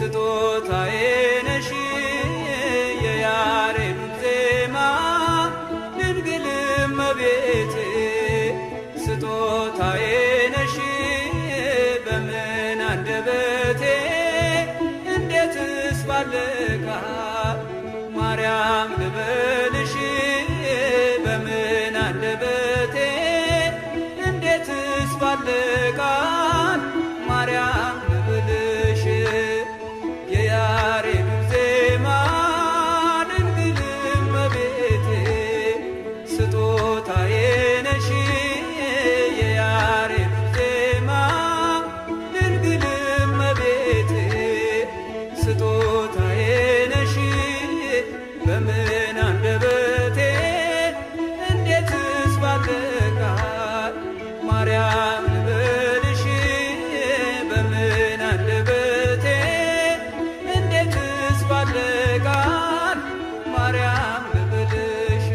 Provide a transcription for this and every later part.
ስጦታዬ ነሽ የያሬዱ ዜማ ድንግል እመቤቴ ስጦታዬ ነሽ በምን አንደበቴ እንዴትስ ባለቃል ማርያም ልበልሽ በምን አንደበቴ እንዴትስ ባለቃል ማርያም ልበልሽ የያሬዱ ዜማ ድንግል እመቤቴ ስጦታዬ ነሽ የያሬዱ ዜማ ድንግል እመቤቴ ስጦታዬ ነሽ በምን አንደበቴ እንዴትስ ባለቃል ማርያም ልበልሽ በምን አንደበቴ እንዴትስ ባለቃል ማርያም ልበልሽ።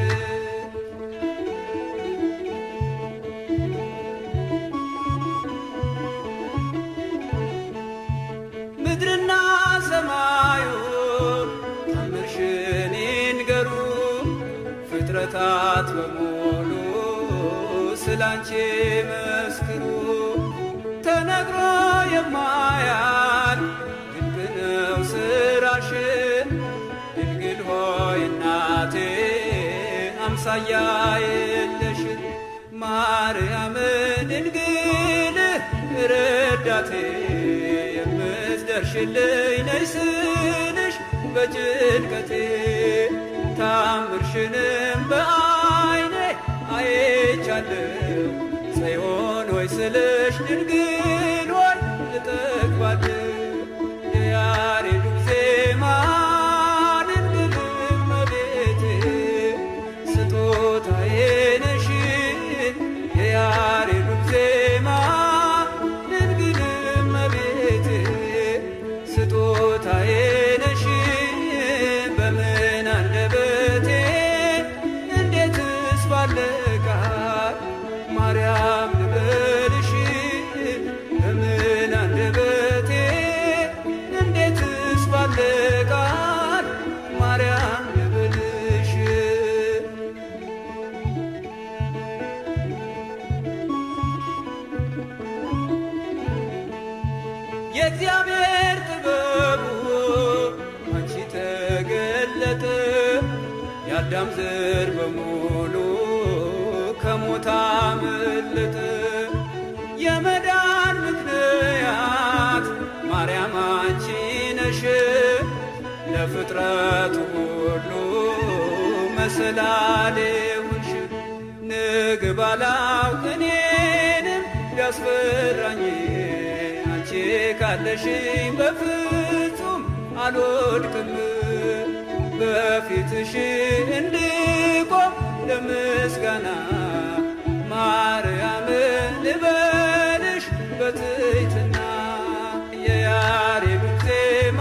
ምድርና ሰማዩ ታምርሽን ይንገሩ ፍጥረታት በሙሉ ስላንቺ መስክሩ። ተነግሮ የማያልቅ ድንቅ ነው ስራሽ ድንግል ሆይ እናቴ አምሳያ የለሽ። ማርያም ድንግል ረዳቴ የምትደርሽልኝ ነሽ ስልሽ በጭንቀቴ ታምርሽንም በዓይኔ አይቻለሁ ጽዮን ሆይ ስልሽ ድንግል ሆይ እጠግባለሁ። የያሬዱ ዜማ ድንግል እመቤቴ ስጦታዬ ነሽ የያሬዱ ዜማ ድንግል እመቤቴ ስጦታዬ ነሽ በምን አንደበቴ እንዴትስ ባለቃል ማርያም ልበልሽ በምን አንደበቴ እንዴትስ ባለቃል ማርያም ልበልሽ። የእግዚአብሔር ጥበቡ አንቺ ተገለጠ የአዳም ዘር በሙሉ ከሞት አመለጠ። የመዳን ምክንያት ማርያም አንቺ ነሽ ለፍጥረቱ ሁሉ መሰላሌ ሆንሽ። ንግብ አላውቅ እኔንም ቢያስፈራኝ አንቺ ካለሽኝ በፍጹም አልወድቅም። በፊትሽ እንድቆም ለምስጋና ማርያም ልበልሽ በትሕትና። የያሬዱ ዜማ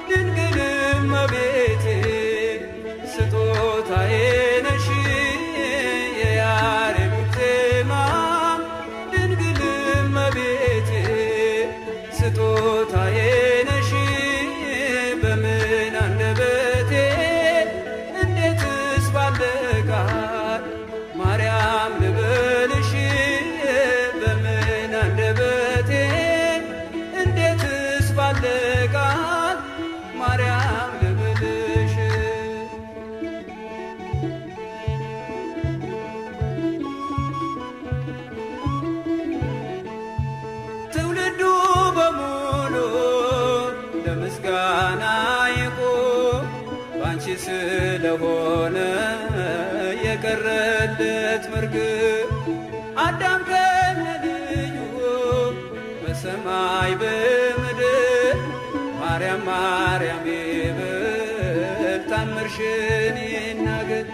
ድንግል እመቤቴ ስጦታዬ ነሽ የያሬዱ ዜማ ድንግል እመቤቴ ስጦታዬ ነሽ በምን አንደበቴ እንዴትስ ባለቃል ማርያም ልበልሽ በምን አንደበቴ እንዴትስ ባለቃል ማርያም ልበልሽ። ትውልዱ በሙሉ ለምስጋና ይቁም ባንቺ ስለሆነ የቀረለት መርግም። አዳም ከነ ልጁ በሰማይ በምድር ማርያም ማርያም ይበል ታምርሽን ይናገር።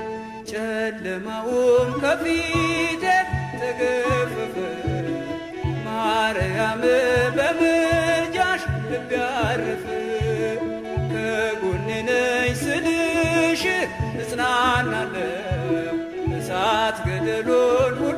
ጨለማውም ከፊቴ ተገፈፈ ማርያም በምልጃሽ ልቤ አረፈ። ከጎኔ ነሽ ስልሽ እጽናናለሁ እሳት ገደሉን ሁሉ